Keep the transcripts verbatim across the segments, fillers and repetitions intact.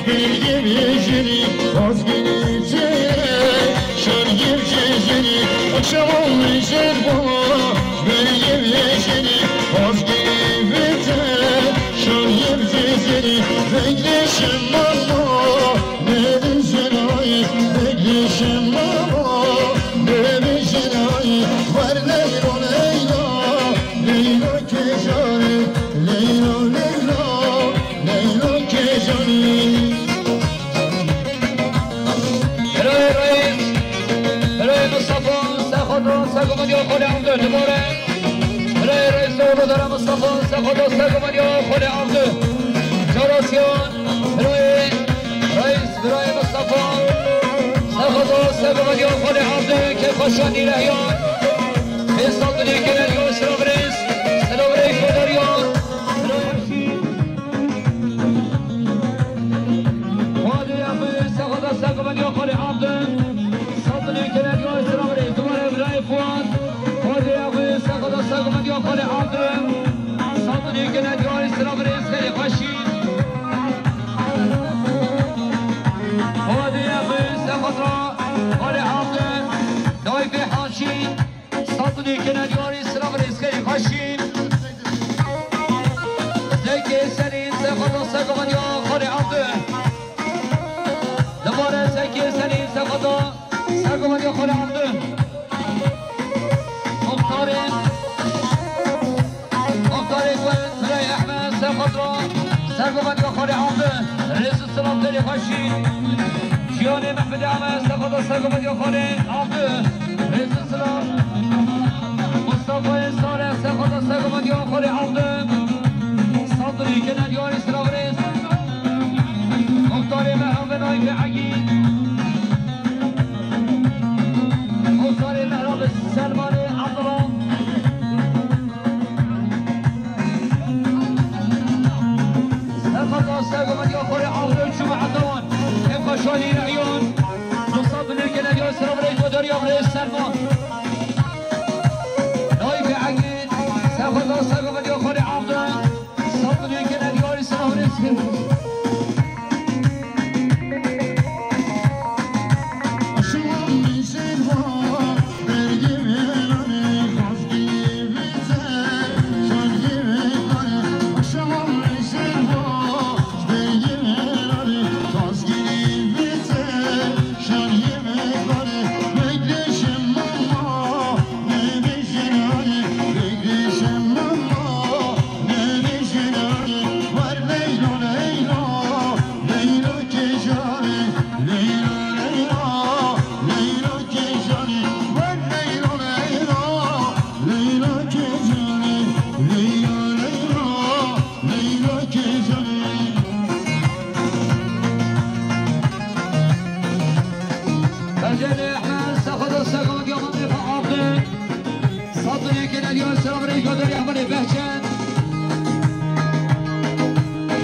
Belgê vêjinî, vazgirî cê, şergê cêjinî, akşam olmayacak baba. Belgê vêjinî, vazgirî vête, şergê cêjinî, bekleşim baba. Bêjin ay, bekleşim baba. Bêjin ay, ver Leyla, Leyla, Leyla kejare, Leyla, Leyla. Leyla kejane. Birayê reis, birayê Mustafa, ser xwe de, ser gomandiya xwe lê Abdul dibare. Birayê reis, oğlu dara Mustafa, ser xwe de, ser gomandiya xwe lê Abdul. Carasiyan, birayê reis, birayê Mustafa, ser xwe de, ser gomandiya xwe lê Abdul. Kêfxweşan nîrehiyan. Êsal dilê kene diyor, silav reis, silav reis, gomandiya. Xwedê ya xwe, ser xwe de, ser gomandiya xwe lê Abdul. Saldinê kene diyor, silav reis, dubare birayê Fuat. Xwedê ya xwe, ser xwe de, ser gomandiya xwe lê Abdul. Saldinê kene diyor, silav reis, xeyrê xweşî. Xwedê ya xwe, ser xwe de, xwe lê Abdul. Dayê Haşî. Saldinê kene diyarî, silav reis, xeyrê xweşî. Zekê Selîm, ser xwe de, ser gomandiya xwe lê Abdul. Dubare Zekê Selîm, ser xwe de, ser gomandiya xwe lê Abdul. Muxtarê, Muxtarê Gund, Birayê Ehmed, ser xwe de, ser gomandiya xwe lê Abdul. Rêz û silav, xeyrê xweşî. Jiyanê Mehmedê Ehmed, ser xwe de, ser gomandiya xwe lê Abdul. Rêz û silav. Mustafayê Salih, ser xwe de, ser gomandiya xwe lê Abdul. Saldinê kene diyarî, silav reis. Muxtarê Mehrabe Naîfê Egîd. Muxtarê Mehrabe Selmanê Abdullah. Ser xwe de, ser gomandiya xwe lê Abdul, çûme heta wan. Kêfxweşan nîrehiyan. Du sed milyon kene diyor, silav reis, gomandiya xwe lê Selman. Naîfê Egîd, ser xwe de, ser gomandiya xwe lê Abdul. Saldinê kene diyarî, silav reis. Bence de hemen sefada sekan yaman defa aldı. Satın yekine diyor, selam aleyküm, Ahmet Behçet.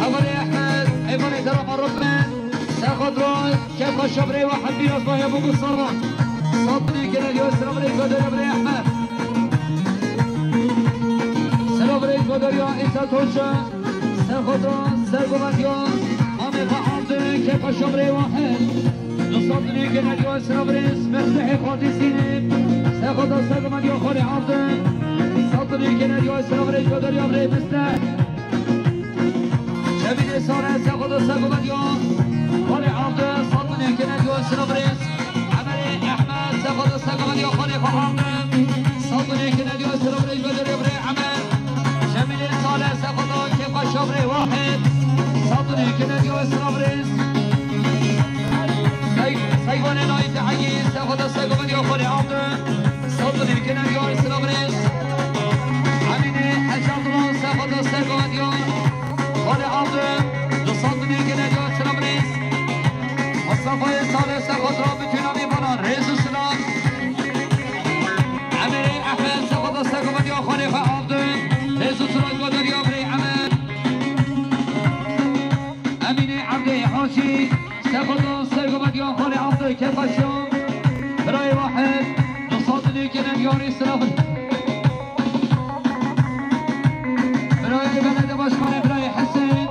Ahmet Ahmet, Eyvallah, selam aleyküm. Sefadra, kefka şabre ve habbi asma ya bu kutsal. Satın yekine diyor, selam aleyküm, Ahmet. Selam aleyküm, ya İsa Toşa. Ser xwe de, ser gomandiya, Amê xwe Abdul, kêfa şabrê wahe. Du sed milyon kene diyor, silav reis, Meslehê Xwedî Sînê. Ser xwe de, ser gomandiya, xwe lê Abdul. Sed milyon kene diyor, silav reis, gomandiya, brê Mesleh. Cemîlê Sare, ser xwe de, ser gomandiya, xwe lê Abdul. Sed milyon kene diyor, silav reis. Emelê Ehmed, ser xwe de, ser gomandiya, xwe lê xwe Abdul. Sed milyon kene diyor, silav reis, gomandiya, brê Emed. Cemîlê Sale, ser xwe de, kêfa şabrê Wahid. Sed milyon kene diyor, silav reis. Sey-, Seyvanê Naîfê Egîd, ser xwe de, ser gomandiya, xwe lê Abdul. Sed milyon kene diyor, silav reis. Emînê Hecî Abdullah, ser xwe de, ser gomandiya, xwe lê Abdul. Du sed milyon kene diyor, silav reis. Mustafayê Sale, ser xwe de, bütün amî bana, rêz û silav. Emelê Ehmed, ser xwe de, ser gomandiya, xwe lê xwe Abdul. Rêz û silav, gomandiya, brê Emed. Emînê Evdê Haşî, ser xwe de, ser gomandiya, xwe lê Abdul, kêfa şam. Birayê Wahid, du sed milyon kene diyor, silav. Birayê belediye başkanı, birayê Hesen,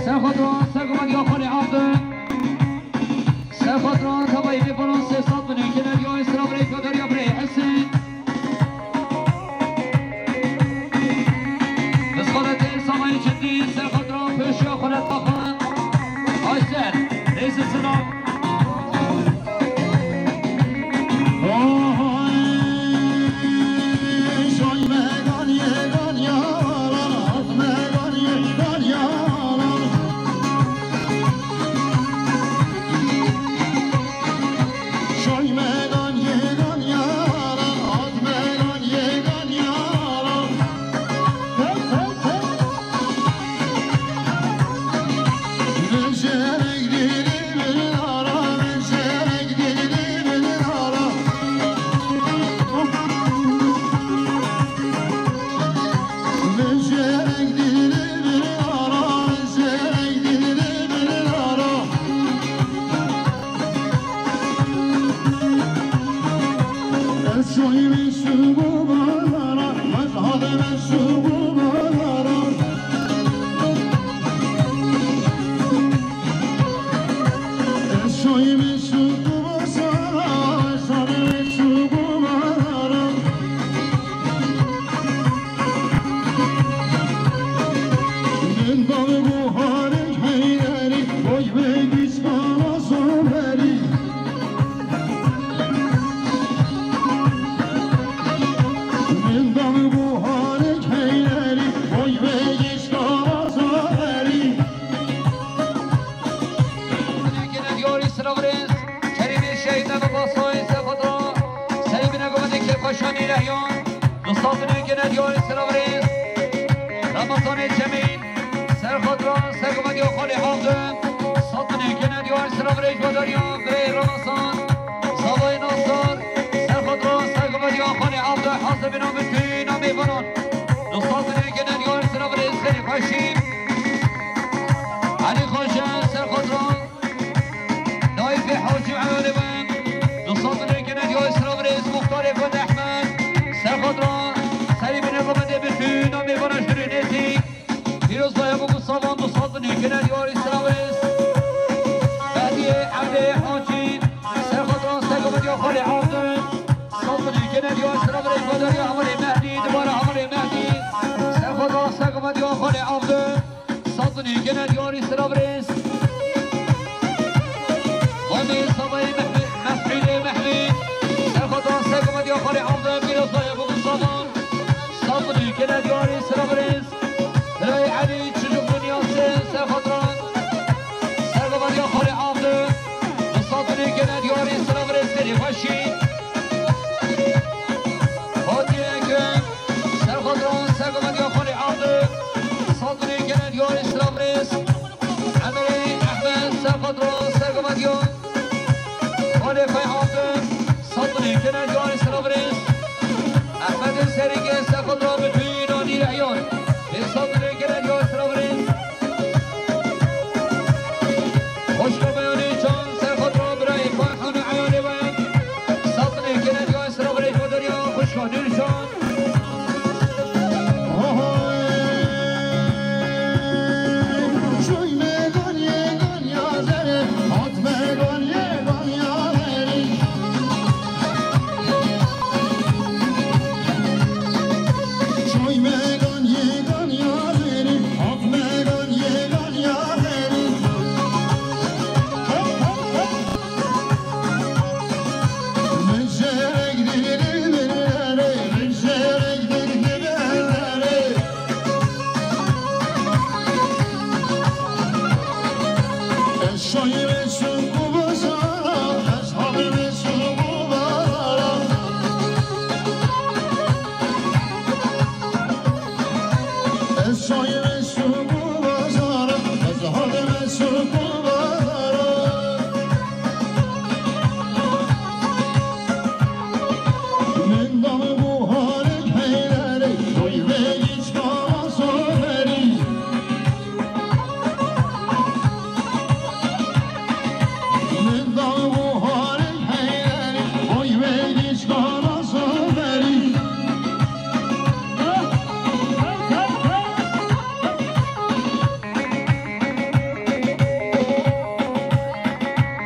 ser xwe de, ser gomandiya, xwe lê Abdul. Basay, Serxotra, Selimine Gomedê Kêfxweşanî Rehyan, du sed û nî gene diyarî sira virêz. Ramazanê Cemîl, Serxotra, Sergomediya Xalê Avdi, sed û nî gene diyarî sira virêz Badariya, birê Ramazan, Zavayê Nasir, Serxotra, Sergomediya Xalê Avdi, hazir bîna bütün mêvanan. Du sed û nî gene diyarî sira virêz, xêrê xweşî. Elî Xoce, Serxotra, Naîfê Hacî Eyalê we, du sed û nî gene diyarî sira virêz, Muxtarê Fetih Ehmed, Serxotra, Serî bine Gomedê bütün mêvana jûrê nêzîk, pîroz daye bû ku savan du sed û nî gene diyarî sira virêz. Mehdiyê Evdê Hacî, Serxotra, Sergomediya Xalê Avdi, sed û nî gene diyarî sira virêz, Badariya Hevalê Mehdî, dubara Hevalê Mehdî, Serxotra, Sergomediya Xalê Avdi. Sed û nî gene diyarî sira virêz. Mamê Sabayê Mehmî, Mesûdê Mehmî, Serxotra, Sergomediya Xalê Avdi, pîroz daye bû ku savan. Sed û nî gene diyarî sira virêz. Birayê Elî, Çicûk Dinyasê, Serxotra, Sergomediya Xalê Avdi, du sed û nî gene diyarî sira virêz, xêrê xweşî. Fatî Ekrem, Serxotra, Sergomediya Xalê Avdi, sed û nî gene diyarî sira virêz. Emirê Ehmed, Serxotra, Sergomediya Xalê Fey Avdi, sed û nî gene diyarî sira virêz. Ehmedê Serîgê, Serxotra, bütün Nî Rehyan, sed û nî gene diyarî sira virêz. Xwişka Beyanê Can, Serxotra, birayê Farhan û Eyalê we, sed û nî gene diyarî sira virêz, Badariya xwişka Nûrcan.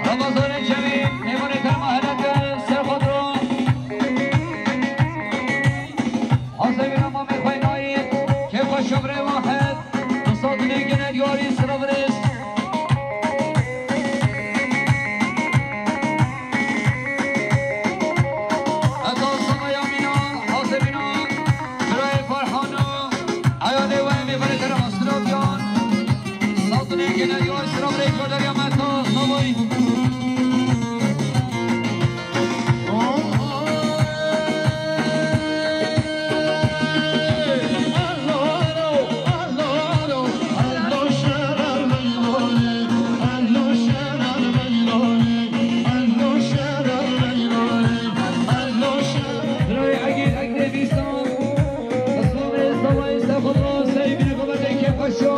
Ramazanê Cemîl, mêvanê kerema heleke, Serxotra. Hazebîna mamê xwe nayê, kêfa şovrê Wahed, du sed û nî gene diyarî sira virêz. Heta Samaya Mîna, hazebîna birayê Farhana, eyalê we mêvanê kerema Silatiyan. Sed û nî gene diyarî sira virêz, Badariya me ta Samay. Birayê Egîd, Egîdê Bîstan, Islamê Zavayê Sefira, Seybînê Gomedê Kêfxweşa,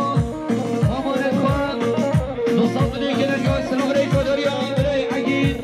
Amanet xwe, du sed û nî gene diyarî sira virêz, Badariya birayê Egîd.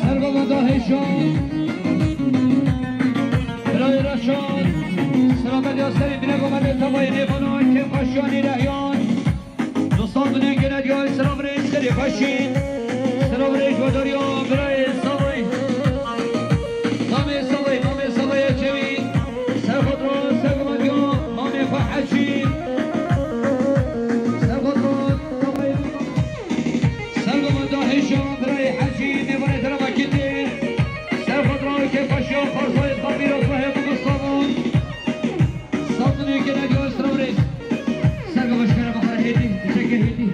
Serva Dahêşan, Birayê Reşan, Sira Medya Serî, Binegomedê Tevayê Nêvanan, Kêfxweşiyanî Rehyan. Du Xweşî, silav rêj û dariya birayê Savayî. Mamê Savayî, mamê Savayê Çewî. Serxwe dro, sergumandiya mamê xwe Hecî. Serxwe dro, Savayê. Sergumanda hêşa birayê Hecî, mêvanê dereva kitê. Serxwe dro, kêfxweşiya xwarzayê xwe, mîra xwe hê bigistamon. Sazin û kênediya Esra Rêz. Sergo başkana bixwara hêdî, dişeke hêdî.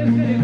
Gelê